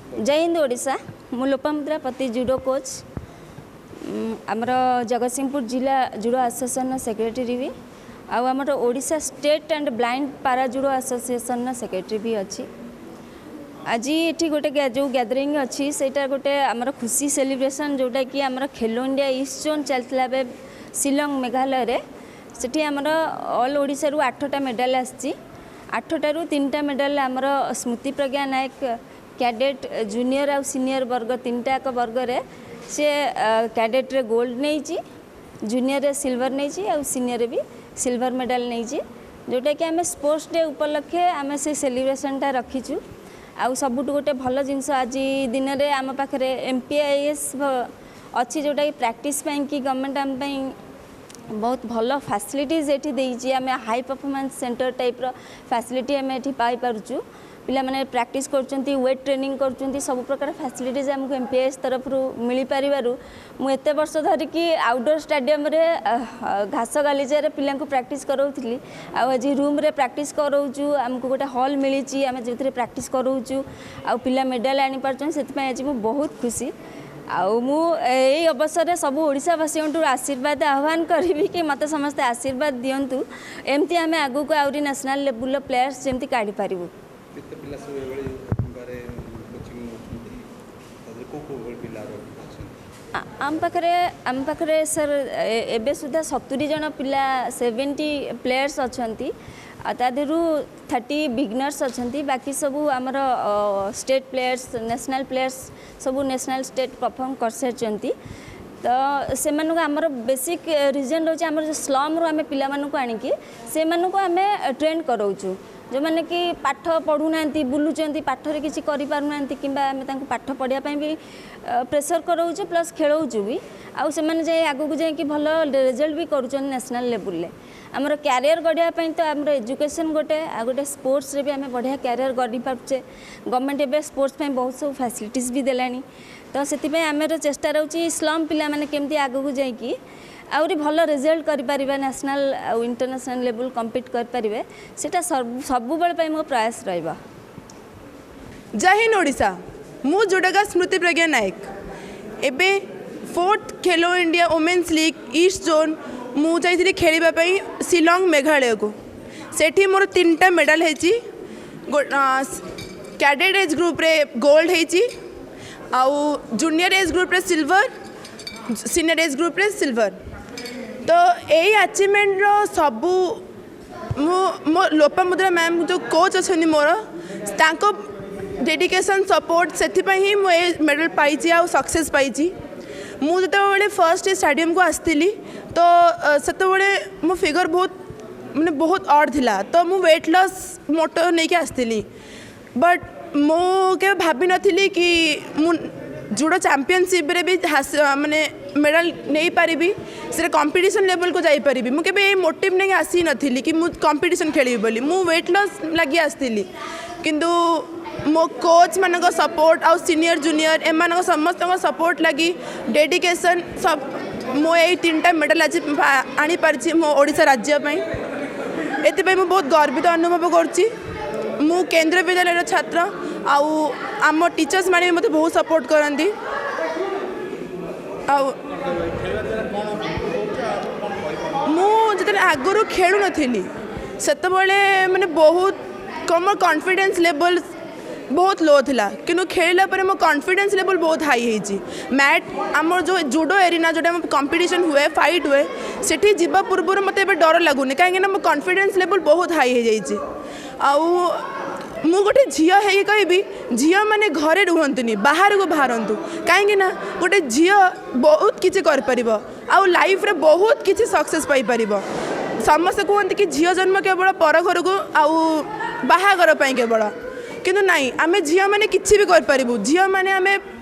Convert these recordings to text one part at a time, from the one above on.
ଜୟ ହିନ୍ଦ ଓଡ଼ିଶା। ମୁଁ ଲୋପାମୁଦ୍ରା ପତି, judo coach. ଆମର ଜଗତସିଂହପୁର ଜିଲ୍ଲା ଜୁଡୋ ଆସୋସିଏସନ୍ର ସେକ୍ରେଟାରୀ ବି ଆଉ ଆମର ଓଡ଼ିଶା ଷ୍ଟେଟ୍ ଆଣ୍ଡ ବ୍ଲାଇଣ୍ଡ ପାରା ଜୁଡୋ ଆସୋସିଏସନ୍ର ସେକ୍ରେଟାରୀ ବି ଅଛି। ଆଜି ଏଠି ଗୋଟେ ଯେଉଁ ଗ୍ୟାଦରିଂ ଅଛି, ସେଇଟା ଗୋଟେ ଆମର ଖୁସି ସେଲିବ୍ରେସନ୍, ଯେଉଁଟାକି ଆମର ଖେଲୋ ଇଣ୍ଡିଆ ଇଷ୍ଟ ଜୋନ୍ ଚାଲିଥିଲା ଏବେ ଶିଲଂ ମେଘାଳୟରେ। ସେଠି ଆମର ଅଲ୍ ଓଡ଼ିଶାରୁ 8ଟା ମେଡ଼ାଲ ଆସିଛି। 8ଟାରୁ 3ଟା ମେଡ଼ାଲ ଆମର ସ୍ମୃତି ପ୍ରଜ୍ଞା ନାୟକ, କ୍ୟାଡେଟ୍, ଜୁନିୟର ଆଉ ସିନିୟର ବର୍ଗ, 3ଟା ଯାକ ବର୍ଗରେ ସେ କ୍ୟାଡେଟ୍ରେ ଗୋଲ୍ଡ ନେଇଛି, ଜୁନିୟରରେ ସିଲଭର ନେଇଛି ଆଉ ସିନିୟରରେ ବି ସିଲଭର ମେଡ଼ାଲ ନେଇଛି, ଯେଉଁଟାକି ଆମେ ସ୍ପୋର୍ଟସ୍ ଡେ ଉପଲକ୍ଷେ ଆମେ ସେ ସେଲିବ୍ରେସନଟା ରଖିଛୁ। ଆଉ ସବୁଠୁ ଗୋଟେ ଭଲ ଜିନିଷ, ଆଜି ଦିନରେ ଆମ ପାଖରେ ଏମ୍ପିଆଇଏସ୍ ଅଛି, ଯେଉଁଟାକି ପ୍ରାକ୍ଟିସ୍ ପାଇଁକି ଗଭର୍ଣ୍ଣମେଣ୍ଟ ଆମ ପାଇଁ ବହୁତ ଭଲ ଫାସିଲିଟିଜ୍ ଏଠି ଦେଇଛି। ଆମେ ହାଇ ପରଫର୍ମାନ୍ସ ସେଣ୍ଟର ଟାଇପ୍ର ଫ୍ୟାସିଲିଟି ଆମେ ଏଠି ପାଇପାରୁଛୁ। ପିଲାମାନେ ପ୍ରାକ୍ଟିସ୍ କରୁଛନ୍ତି, ୱେଟ୍ ଟ୍ରେନିଂ କରୁଛନ୍ତି, ସବୁ ପ୍ରକାର ଫ୍ୟାସିଲିଟିଜ୍ ଆମକୁ ଏମ୍ପିଆଇଏସ୍ ତରଫରୁ ମିଳିପାରିବାରୁ ମୁଁ ଏତେ ବର୍ଷ ଧରିକି ଆଉଟଡୋର୍ ଷ୍ଟାଡ଼ିୟମରେ ଘାସ ଗାଲିଚାରେ ପିଲାଙ୍କୁ ପ୍ରାକ୍ଟିସ୍ କରାଉଥିଲି ଆଉ ଆଜି ରୁମ୍ରେ ପ୍ରାକ୍ଟିସ୍ କରାଉଛୁ। ଆମକୁ ଗୋଟେ ହଲ୍ ମିଳିଛି, ଆମେ ଯେଉଁଥିରେ ପ୍ରାକ୍ଟିସ୍ କରାଉଛୁ ଆଉ ପିଲା ମେଡ଼ାଲ ଆଣିପାରୁଛନ୍ତି। ସେଥିପାଇଁ ଆଜି ମୁଁ ବହୁତ ଖୁସି। ଆଉ ମୁଁ ଏଇ ଅବସରରେ ସବୁ ଓଡ଼ିଶାବାସୀଙ୍କଠୁ ଆଶୀର୍ବାଦ ଆହ୍ୱାନ କରିବି କି ମୋତେ ସମସ୍ତେ ଆଶୀର୍ବାଦ ଦିଅନ୍ତୁ, ଏମିତି ଆମେ ଆଗକୁ ଆହୁରି ନ୍ୟାସନାଲ୍ ଲେବୁଲ୍ର ପ୍ଲେୟାର୍ସ ଯେମିତି କାଢ଼ିପାରିବୁ। କେତେ ପିଲା ସବୁ ଏଭଳି ବାରେ କୋଚିଂ ନେଉଛନ୍ତି? ତା ଦେହରେ କେଉଁ କେଉଁ ଭଳି ପିଲା ଅଛନ୍ତି? ଆମ ପାଖରେ ସାର୍ ଏବେ ସୁଦ୍ଧା 70 ଜଣ ପିଲା, 70 ପ୍ଲେୟାର୍ସ ଅଛନ୍ତି। ଆଉ ତା ଦେହରୁ 30 ବିଗନର୍ସ ଅଛନ୍ତି। ବାକି ସବୁ ଆମର ଷ୍ଟେଟ୍ ପ୍ଲେୟାର୍ସ, ନ୍ୟାସନାଲ୍ ପ୍ଲେୟାର୍ସ, ସବୁ ନ୍ୟାସନାଲ୍ ଷ୍ଟେଟ୍ ପରଫର୍ମ କରିସାରିଛନ୍ତି। ତ ସେମାନଙ୍କୁ ଆମର ବେସିକ୍ ରିଜନ୍ ରହୁଛି, ଆମର ଯେଉଁ ସ୍ଲମ୍ରୁ ଆମେ ପିଲାମାନଙ୍କୁ ଆଣିକି ସେମାନଙ୍କୁ ଆମେ ଟ୍ରେନ୍ କରାଉଛୁ, ଯେଉଁମାନେ କି ପାଠ ପଢ଼ୁନାହାନ୍ତି, ବୁଲୁଛନ୍ତି, ପାଠରେ କିଛି କରିପାରୁନାହାନ୍ତି, କିମ୍ବା ଆମେ ତାଙ୍କୁ ପାଠ ପଢ଼ିବା ପାଇଁ ବି ପ୍ରେସର୍ କରାଉଛୁ, ପ୍ଲସ୍ ଖେଳାଉଛୁ ବି। ଆଉ ସେମାନେ ଯାଇ ଆଗକୁ ଯାଇକି ଭଲ ରେଜଲ୍ଟ ବି କରୁଛନ୍ତି ନ୍ୟାସନାଲ୍ ଲେବୁଲ୍ରେ। ଆମର କ୍ୟାରିୟର ଗଢ଼ିବା ପାଇଁ ତ ଆମର ଏଜୁକେସନ୍ ଗୋଟେ, ଆଉ ଗୋଟେ ସ୍ପୋର୍ଟସରେ ବି ଆମେ ବଢ଼ିଆ କ୍ୟାରିୟର ଗଢ଼ି ପାରୁଛେ। ଗଭର୍ଣ୍ଣମେଣ୍ଟ ଏବେ ସ୍ପୋର୍ଟସ ପାଇଁ ବହୁତ ସବୁ ଫ୍ୟାସିଲିଟିଜ୍ ବି ଦେଲାଣି। ତ ସେଥିପାଇଁ ଆମର ଚେଷ୍ଟା ରହୁଛି ସ୍ଲମ୍ ପିଲାମାନେ କେମିତି ଆଗକୁ ଯାଇକି ଆହୁରି ଭଲ ରେଜଲ୍ଟ କରିପାରିବେ, ନ୍ୟାସନାଲ୍ ଆଉ ଇଣ୍ଟରନ୍ୟାସନାଲ୍ ଲେବୁଲ୍ କମ୍ପିଟ୍ କରିପାରିବେ। ସେଇଟା ସବୁବେଳେ ପାଇଁ ମୋ ପ୍ରୟାସ ରହିବ। ଜୟ ହିନ୍ଦ ଓଡ଼ିଶା। ମୁଁ ଜୁଡୋକା ସ୍ମୃତି ପ୍ରଜ୍ଞା ନାୟକ। ଏବେ fourth Khelo India women's league ଇଷ୍ଟ ଜୋନ୍ ମୁଁ ଯାଇଥିଲି ଖେଳିବା ପାଇଁ ଶିଲଂ ମେଘାଳୟକୁ। ସେଠି ମୋର 3ଟା ମେଡ଼ାଲ ହେଇଛି। କ୍ୟାଡେଟ୍ ଏଜ୍ ଗ୍ରୁପ୍ରେ ଗୋଲ୍ଡ ହେଇଛି ଆଉ ଜୁନିୟର ଏଜ୍ ଗ୍ରୁପ୍ରେ ସିଲଭର, ସିନିୟର ଏଜ୍ ଗ୍ରୁପ୍ରେ ସିଲଭର। ତ ଏଇ ଆଚିଭମେଣ୍ଟର ସବୁ ମୁଁ ମୋ ଲୋପାମୁଦ୍ରା ମ୍ୟାମ୍, ଯେଉଁ କୋଚ୍ ଅଛନ୍ତି ମୋର, ତାଙ୍କ ଡେଡିକେସନ୍, ସପୋର୍ଟ, ସେଥିପାଇଁ ହିଁ ମୁଁ ଏ ମେଡ଼ାଲ ପାଇଛି ଆଉ ସକ୍ସେସ୍ ପାଇଛି। ମୁଁ ଯେତେବେଳେ ଫାର୍ଷ୍ଟ ଏ ଷ୍ଟାଡ଼ିୟମକୁ ଆସିଥିଲି, ତ ସେତେବେଳେ ମୋ ଫିଗର ବହୁତ, ମାନେ ବହୁତ ଅଡ଼୍ ଥିଲା। ତ ମୁଁ ୱେଟ୍ ଲସ୍ ମୋଟୋ ନେଇକି ଆସିଥିଲି, ବଟ୍ ମୁଁ କେବେ ଭାବିନଥିଲି କି ମୁଁ ଜୁଡ଼ୋ ଚାମ୍ପିଅନସିପ୍ରେ ବି ମାନେ ମେଡ଼ାଲ ନେଇପାରିବି, ସେଟା କମ୍ପିଟିସନ୍ ଲେବୁଲ୍କୁ ଯାଇପାରିବି। ମୁଁ କେବେ ଏଇ ମୋଟିଭ୍ ନେଇକି ଆସିନଥିଲି କି ମୁଁ କମ୍ପିଟିସନ୍ ଖେଳିବି ବୋଲି। ମୁଁ ୱେଟ୍ ଲସ୍ ଲାଗି ଆସିଥିଲି, କିନ୍ତୁ ମୋ କୋଚ୍ ମାନଙ୍କ ସପୋର୍ଟ ଆଉ ସିନିୟର, ଜୁନିୟର ଏମାନଙ୍କ ସମସ୍ତଙ୍କ ସପୋର୍ଟ ଲାଗି, ଡେଡିକେସନ୍ ସବ, ମୁଁ ଏଇ 3ଟା ମେଡ଼ାଲ ଆଜି ଆଣିପାରିଛି ମୋ ଓଡ଼ିଶା ରାଜ୍ୟ ପାଇଁ। ଏଥିପାଇଁ ମୁଁ ବହୁତ ଗର୍ବିତ ଅନୁଭବ କରୁଛି। ମୁଁ କେନ୍ଦ୍ରୀୟ ବିଦ୍ୟାଳୟର ଛାତ୍ର ଆଉ ଆମ ଟିଚର୍ସ ମାନେ ବି ମୋତେ ବହୁତ ସପୋର୍ଟ କରନ୍ତି ଆଉ ମୁଁ ଯେତେବେଳେ ଆଗରୁ ଖେଳୁନଥିଲି, ସେତେବେଳେ ମାନେ ବହୁତ କମ କନଫିଡେନ୍ସ ଲେବଲ୍ ବହୁତ ଲୋ ଥିଲା। କିନ୍ତୁ ଖେଳିଲା ପରେ ମୋ କନଫିଡେନ୍ସ ଲେବଲ୍ ବହୁତ ହାଇ ହେଇଛି। ମ୍ୟାଟ୍, ଆମର ଯେଉଁ ଜୁଡ଼ୋ ଏରିନା, ଯେଉଁଟା ଆମ କମ୍ପିଟିସନ୍ ହୁଏ, ଫାଇଟ୍ ହୁଏ, ସେଠି ଯିବା ପୂର୍ବରୁ ମୋତେ ଏବେ ଡର ଲାଗୁନି, କାହିଁକିନା ମୋ କନଫିଡେନ୍ସ ଲେବଲ୍ ବହୁତ ହାଇ ହେଇଯାଇଛି। ଆଉ ମୁଁ ଗୋଟେ ଝିଅ ହେଇକି କହିବି, ଝିଅମାନେ ଘରେ ରୁହନ୍ତୁନି, ବାହାରକୁ ବାହାରନ୍ତୁ, କାହିଁକି ନା ଗୋଟେ ଝିଅ ବହୁତ କିଛି କରିପାରିବ ଆଉ ଲାଇଫ୍ରେ ବହୁତ କିଛି ସକ୍ସେସ୍ ପାଇପାରିବ। ସମସ୍ତେ କୁହନ୍ତି କି ଝିଅ ଜନ୍ମ କେବଳ ପର ଘରକୁ ଆଉ ବାହାଘର ପାଇଁ କେବଳ, କିନ୍ତୁ ନାଇଁ, ଆମେ ଝିଅମାନେ କିଛି ବି କରିପାରିବୁ। ଝିଅମାନେ ଆମେ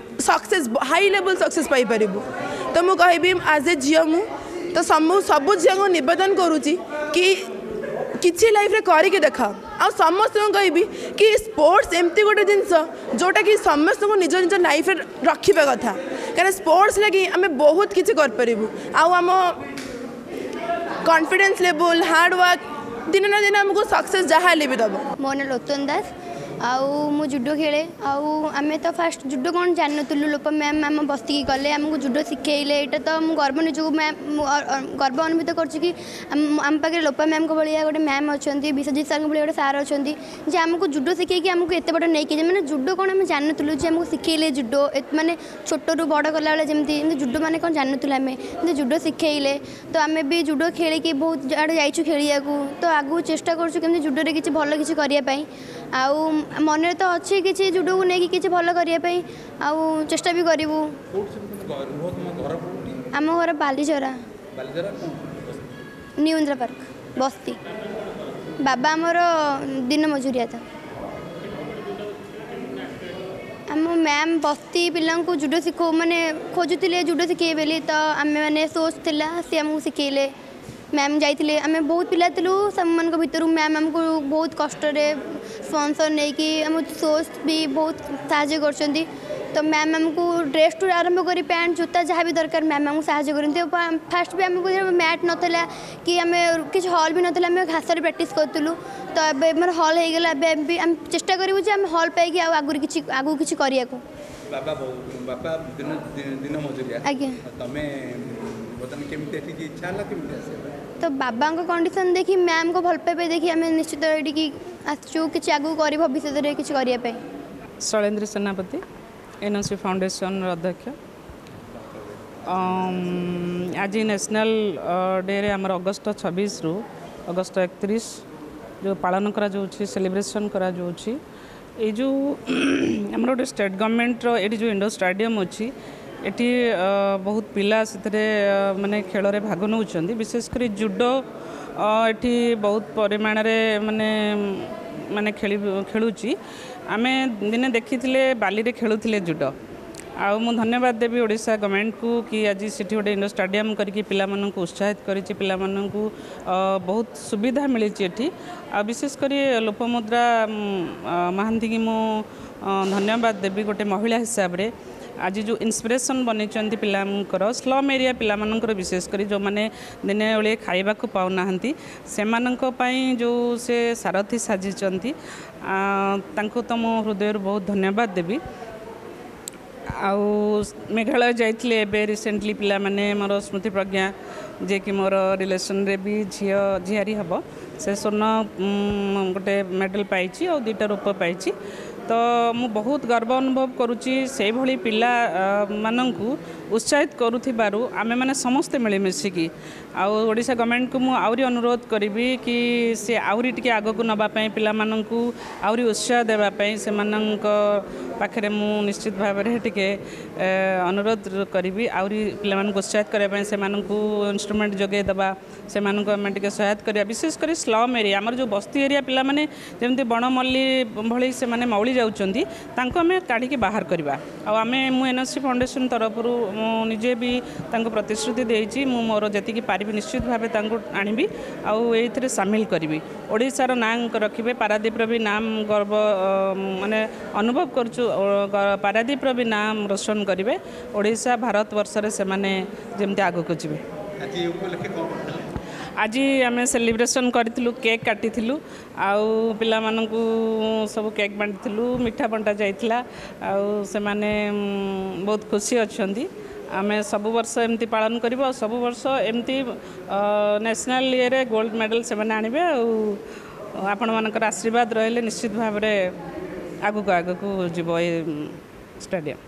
ସକ୍ସେସ୍, ହାଇ ଲେବୁଲ୍ ସକ୍ସେସ୍ ପାଇପାରିବୁ। ତ ମୁଁ କହିବି, ଆଜ୍ ଏ ଝିଅ ମୁଁ ତ ସବୁ ଝିଅଙ୍କୁ ନିବେଦନ କରୁଛି କି କିଛି ଲାଇଫ୍ରେ କରିକି ଦେଖାଅ। ଆଉ ସମସ୍ତଙ୍କୁ କହିବି କି ସ୍ପୋର୍ଟସ୍ ଏମିତି ଗୋଟେ ଜିନିଷ, ଯେଉଁଟାକି ସମସ୍ତଙ୍କୁ ନିଜ ନିଜ ଲାଇଫ୍ରେ ରଖିବା କଥା, କାରଣ ସ୍ପୋର୍ଟସ୍ ଲାଗି ଆମେ ବହୁତ କିଛି କରିପାରିବୁ ଆଉ ଆମ କନଫିଡେନ୍ସ ଲେବୁଲ୍, ହାର୍ଡ଼ୱାର୍କ ଦିନେ ନା ଦିନେ ଆମକୁ ସକ୍ସେସ୍ ଯାହା ହେଲେ ବି ଦେବ। ମୋ ନାଁ ଲୋତନ ଦାସ। ଆଉ ମୁଁ ଜୁଡ଼ୋ ଖେଳେ। ଆଉ ଆମେ ତ ଫାଷ୍ଟ ଜୁଡ଼ୋ କ'ଣ ଜାଣିନଥିଲୁ। ଲୋପା ମ୍ୟାମ୍ ଆମ ବସିକି କଲେ, ଆମକୁ ଜୁଡ଼ୋ ଶିଖେଇଲେ। ଏଇଟା ତ ମୁଁ ଗର୍ବ ନିଜକୁ ମ୍ୟାମ୍ ଗର୍ବ ଅନୁଭୂତ କରୁଛି କି ଆମ ପାଖରେ ଲୋପା ମ୍ୟାମ୍ଙ୍କ ଭଳିଆ ଗୋଟେ ମ୍ୟାମ୍ ଅଛନ୍ତି, ବିଶ୍ୱଜିତ ସାର୍ଙ୍କ ଭଳିଆ ଗୋଟେ ସାର୍ ଅଛନ୍ତି, ଯେ ଆମକୁ ଜୁଡ଼ୋ ଶିଖେଇକି ଆମକୁ ଏତେ ବାଟ ନେଇକି, ମାନେ ଜୁଡ଼ୋ କ'ଣ ଆମେ ଜାଣିନଥିଲୁ, ଯେ ଆମକୁ ଶିଖେଇଲେ ଜୁଡ଼ୋ। ମାନେ ଛୋଟରୁ ବଡ଼ କଲାବେଳେ ଯେମିତି ଏମିତି ଜୁଡ଼ୋ ମାନେ କ'ଣ ଜାଣିନଥିଲୁ ଆମେ, ଏମିତି ଜୁଡ଼ୋ ଶିଖେଇଲେ। ତ ଆମେ ବି ଜୁଡ଼ୋ ଖେଳିକି ବହୁତ ଆଡ଼େ ଯାଇଛୁ ଖେଳିବାକୁ। ତ ଆଗକୁ ଚେଷ୍ଟା କରୁଛୁ କେମିତି ଜୁଡ଼ୋରେ କିଛି ଭଲ କିଛି କରିବା ପାଇଁ। ଆଉ ମନରେ ତ ଅଛି କିଛି ଜୁଡ଼ୋକୁ ନେଇକି କିଛି ଭଲ କରିବା ପାଇଁ, ଆଉ ଚେଷ୍ଟା ବି କରିବୁ। ଆମ ଘର ବାଲିଝରା, ନ୍ୟୁ ଇନ୍ଦ୍ରା ପାର୍କ ବସ୍ତି। ବାବା ଆମର ଦିନ ମଜୁରିଆ। ତ ଆମ ମ୍ୟାମ୍ ବସ୍ତି ପିଲାଙ୍କୁ ଜୁଡ଼ୋ ଶିଖଉ, ମାନେ ଖୋଜୁଥିଲେ ଜୁଡ଼ୋ ଶିଖେଇବେ ବୋଲି। ତ ଆମେମାନେ ସୋର୍ସ ଥିଲା, ସେ ଆମକୁ ଶିଖେଇଲେ। ମ୍ୟାମ୍ ଯାଇଥିଲେ, ଆମେ ବହୁତ ପିଲା ଥିଲୁ, ସେମାନଙ୍କ ଭିତରୁ ମ୍ୟାମ୍ ଆମକୁ ବହୁତ କଷ୍ଟରେ ସ୍ପନ୍ସର୍ ନେଇକି ଆମ ସୋର୍ସ ବି ବହୁତ ସାହାଯ୍ୟ କରିଛନ୍ତି। ତ ମ୍ୟାମ୍ ଆମକୁ ଡ୍ରେସ୍ଠୁ ଆରମ୍ଭ କରି ପ୍ୟାଣ୍ଟ, ଜୋତା ଯାହା ବି ଦରକାର ମ୍ୟାମ୍ ଆମକୁ ସାହାଯ୍ୟ କରନ୍ତି। ଫାଷ୍ଟ ବି ଆମକୁ ମ୍ୟାଟ୍ ନଥିଲା କି ଆମେ କିଛି ହଲ୍ ବି ନଥିଲା, ଆମେ ଘାସରେ ପ୍ରାକ୍ଟିସ୍ କରୁଥିଲୁ। ତ ଏବେ ଆମର ହଲ୍ ହେଇଗଲା। ଏବେ ବି ଆମେ ଚେଷ୍ଟା କରିବୁ ଯେ ଆମେ ହଲ୍ ପାଇକି ଆଉ ଆଗରୁ କିଛି ଆଗକୁ କିଛି କରିବାକୁ। ବାପା ଦିନ ମଜୁରିଆ। ଆଜ୍ଞା। ତମେ ବର୍ତ୍ତମାନ କେମିତି ଏଠିକି ଇଚ୍ଛା ହେଲା, କେମିତି ଆସିବା? ତ ବାବାଙ୍କ କଣ୍ଡିସନ୍ ଦେଖି, ମ୍ୟାମ୍ଙ୍କ ଭଲ ପାଇବା ଦେଖି ଆମେ ନିଶ୍ଚିତ ଏଇଠିକି ଆସିଛୁ, କିଛି ଆଗକୁ କରି ଭବିଷ୍ୟତରେ କିଛି କରିବା ପାଇଁ। ଶୈଳେନ୍ଦ୍ର ସେନାପତି, ଏନ୍ଓସି ଫାଉଣ୍ଡେସନର ଅଧ୍ୟକ୍ଷ। ଆଜି ନ୍ୟାସନାଲ୍ ଡେରେ ଆମର ଅଗଷ୍ଟ 26ରୁ ଅଗଷ୍ଟ 31 ଯେଉଁ ପାଳନ କରାଯାଉଛି, ସେଲିବ୍ରେସନ୍ କରାଯାଉଛି, ଏଇ ଯେଉଁ ଆମର ଗୋଟେ ଷ୍ଟେଟ୍ ଗଭର୍ଣ୍ଣମେଣ୍ଟର ଏଠି ଯେଉଁ ଇଣ୍ଡୋର ଷ୍ଟାଡ଼ିୟମ୍ ଅଛି, ଏଠି ବହୁତ ପିଲା ସେଥିରେ ମାନେ ଖେଳରେ ଭାଗ ନେଉଛନ୍ତି। ବିଶେଷ କରି ଜୁଡ଼ୋ ଏଠି ବହୁତ ପରିମାଣରେ ମାନେ ମାନେ ଖେଳୁଛି। ଆମେ ଦିନେ ଦେଖିଥିଲେ ବାଲିରେ ଖେଳୁଥିଲେ ଜୁଡ଼ୋ। ଆଉ ମୁଁ ଧନ୍ୟବାଦ ଦେବି ଓଡ଼ିଶା ଗଭର୍ଣ୍ଣମେଣ୍ଟକୁ କି ଆଜି ସେଠି ଗୋଟେ ଇଣ୍ଡୋର ଷ୍ଟାଡ଼ିୟମ୍ କରିକି ପିଲାମାନଙ୍କୁ ଉତ୍ସାହିତ କରିଛି, ପିଲାମାନଙ୍କୁ ବହୁତ ସୁବିଧା ମିଳିଛି ଏଠି। ଆଉ ବିଶେଷ କରି ଲୋପମୁଦ୍ରା ମହାନ୍ତିକି ମୁଁ ଧନ୍ୟବାଦ ଦେବି, ଗୋଟେ ମହିଳା ହିସାବରେ ଆଜି ଯେଉଁ ଇନ୍ସପିରେସନ୍ ବନେଇଛନ୍ତି ପିଲାଙ୍କର, ସ୍ଲମ୍ ଏରିଆ ପିଲାମାନଙ୍କର, ବିଶେଷ କରି ଯେଉଁମାନେ ଦିନେ ଓଳିଏ ଖାଇବାକୁ ପାଉନାହାନ୍ତି, ସେମାନଙ୍କ ପାଇଁ ଯେଉଁ ସେ ସାରଥି ସାଜିଛନ୍ତି, ତାଙ୍କୁ ତ ମୁଁ ହୃଦୟରୁ ବହୁତ ଧନ୍ୟବାଦ ଦେବି। ଆଉ ମେଘାଳୟ ଯାଇଥିଲେ ଏବେ ରିସେଣ୍ଟଲି ପିଲାମାନେ, ମୋର ସ୍ମୃତି ପ୍ରଜ୍ଞା ଯିଏକି ମୋର ରିଲେସନ୍ରେ ବି ଝିଅ ଝିଆରୀ ହେବ, ସେ ସ୍ୱର୍ଣ୍ଣ ଗୋଟେ ମେଡ଼ାଲ୍ ପାଇଛି ଆଉ 2ଟା ରୂପ ପାଇଛି। ତ ମୁଁ ବହୁତ ଗର୍ବ ଅନୁଭବ କରୁଛି ସେଇଭଳି ପିଲାମାନଙ୍କୁ ଉତ୍ସାହିତ କରୁଥିବାରୁ ଆମେମାନେ ସମସ୍ତେ ମିଳିମିଶିକି। ଆଉ ଓଡ଼ିଶା ଗଭର୍ଣ୍ଣମେଣ୍ଟକୁ ମୁଁ ଆହୁରି ଅନୁରୋଧ କରିବି କି ସେ ଆହୁରି ଟିକେ ଆଗକୁ ନେବା ପାଇଁ, ପିଲାମାନଙ୍କୁ ଆହୁରି ଉତ୍ସାହ ଦେବା ପାଇଁ ସେମାନଙ୍କ ପାଖରେ ମୁଁ ନିଶ୍ଚିତ ଭାବରେ ଟିକେ ଅନୁରୋଧ କରିବି। ଆହୁରି ପିଲାମାନଙ୍କୁ ଉତ୍ସାହିତ କରିବା ପାଇଁ ସେମାନଙ୍କୁ ଇନଷ୍ଟ୍ରୁମେଣ୍ଟ ଯୋଗାଇ ଦେବା, ସେମାନଙ୍କୁ ଆମେ ଟିକେ ସହାୟତା କରିବା। ବିଶେଷ କରି ସ୍ଲମ୍ ଏରିଆ, ଆମର ଯେଉଁ ବସ୍ତି ଏରିଆ ପିଲାମାନେ ଯେମିତି ବଣମଲ୍ଲି ଭଳି ସେମାନେ ମଉଳି ଯାଉଛନ୍ତି, ତାଙ୍କୁ ଆମେ କାଢ଼ିକି ବାହାର କରିବା। ଆଉ ଆମେ ମୁଁ ଏନ୍ଓସି ଫାଉଣ୍ଡେସନ୍ ତରଫରୁ ମୁଁ ନିଜେ ବି ତାଙ୍କୁ ପ୍ରତିଶ୍ରୁତି ଦେଇଛି, ମୁଁ ମୋର ଯେତିକି ପାରିବି ନିଶ୍ଚିତ ଭାବେ ତାଙ୍କୁ ଆଣିବି ଆଉ ଏଇଥିରେ ସାମିଲ କରିବି। ଓଡ଼ିଶାର ନାଁ ରଖିବେ, ପାରାଦ୍ୱୀପର ବି ନାମ ଗର୍ବ ମାନେ ଅନୁଭବ କରୁଛୁ, ପାରାଦ୍ୱୀପର ବି ନାମ ରୋଶନ କରିବେ। ଓଡ଼ିଶା ଭାରତ ବର୍ଷରେ ସେମାନେ ଯେମିତି ଆଗକୁ ଯିବେ। ଆଜି ଆମେ ସେଲିବ୍ରେସନ୍ କରିଥିଲୁ, କେକ୍ କାଟିଥିଲୁ ଆଉ ପିଲାମାନଙ୍କୁ ସବୁ କେକ୍ ବାଣ୍ଟିଥିଲୁ, ମିଠା ବଣ୍ଟା ଯାଇଥିଲା ଆଉ ସେମାନେ ବହୁତ ଖୁସି ଅଛନ୍ତି। ଆମେ ସବୁ ବର୍ଷ ଏମିତି ପାଳନ କରିବୁ ଆଉ ସବୁ ବର୍ଷ ଏମିତି ନ୍ୟାସନାଲ୍ ଇଏରେ ଗୋଲ୍ଡ ମେଡ଼ାଲ୍ ସେମାନେ ଆଣିବେ। ଆଉ ଆପଣମାନଙ୍କର ଆଶୀର୍ବାଦ ରହିଲେ ନିଶ୍ଚିତ ଭାବରେ ଆଗକୁ ଆଗକୁ ଯିବ ଏ ଷ୍ଟାଡ଼ିୟମ୍।